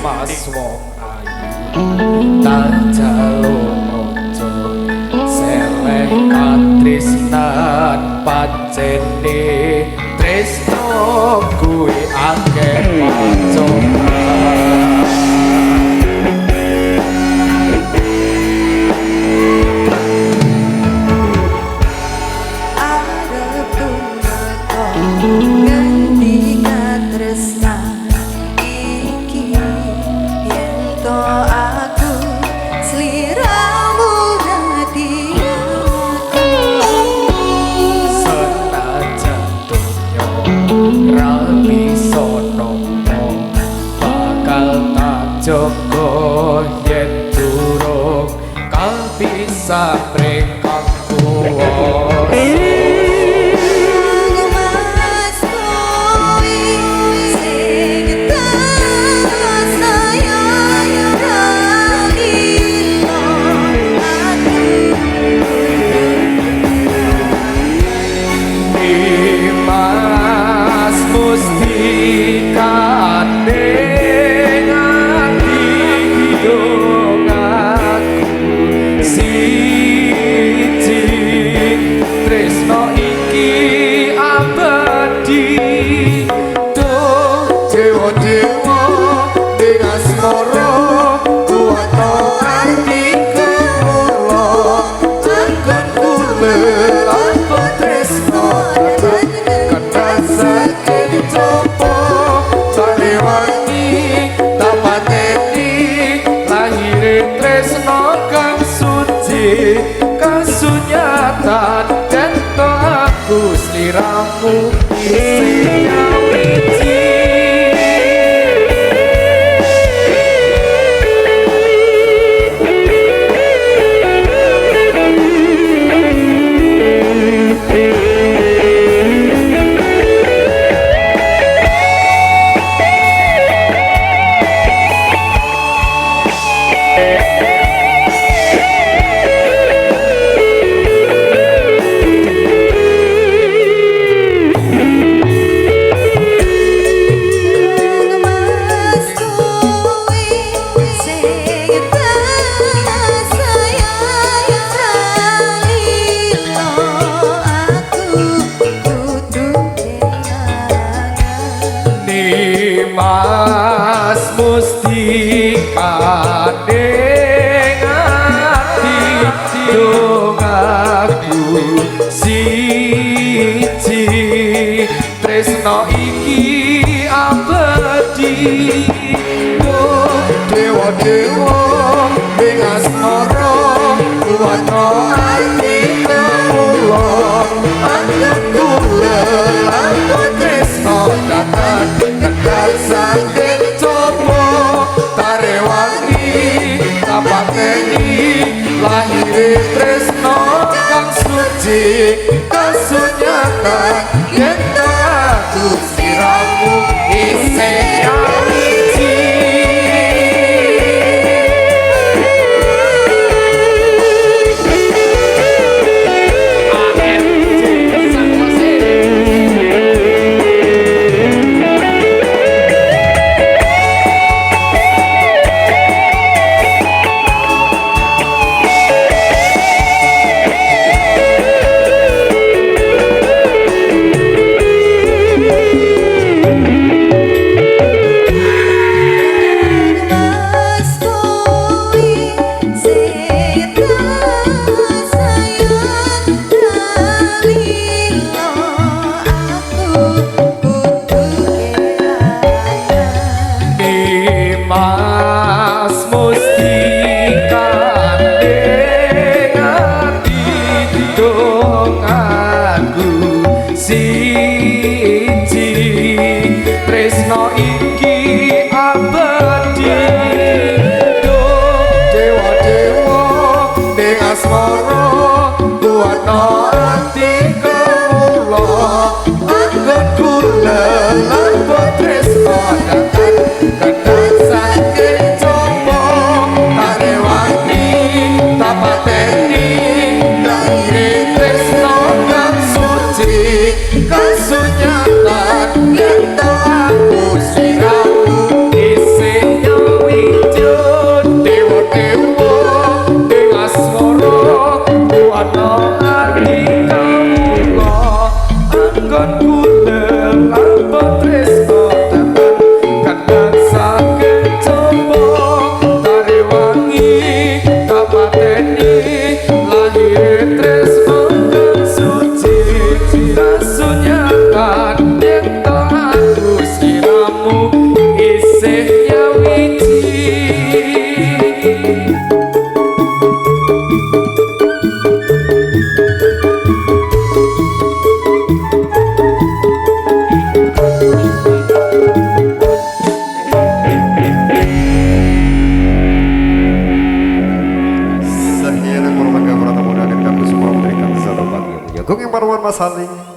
Mas wong ayu tak jaluk aja seleh katresnan pancene tresno kuwi akeh pacoban. Arep tumeka ngendi katresnan iki yen to aku sliramu dadi aku. Senajan donya ra bisa nampa bakal tak jaga yen durung kapisah pring kang kuwasa. Mas kowe sing tak sayang ra lilo aku. Mas mustikane ati aku siji tresno iki abadi. Duh dewa-dewa ing asmara kuwata atiku mula anggonku lelaku tresno kena saking copo sarewangi tapateni lahire tresno kang suci kasunyatan yen to aku sliramu isih nyawiji. Mas kowe sing tak sayang ra lilo aku kudu kelangan. Nimas mustikane ati aku siji tresno iki abadi. Duh dewa-dewa ing asmara kuwata ati kawula anggonku lelaku tresno datan tegal saking copo tarewangi tapateni lahire tresno kang suci kasunyatan yen aku sliramu isih nyawiji. Kasunyatan yen to aku sliramu isih nyawiji. Dewa-dewa ing asmara ana ati kawula, anggonku lelampah tresno temen kandhang saged coba tarewangi kapateni lahir tresno kang suci. Kasunyatan yen to aku sliramu isih nyawiji. Sekian merupakan para tamu undangan kami semua memberikan satu pagi yang Mas Haling.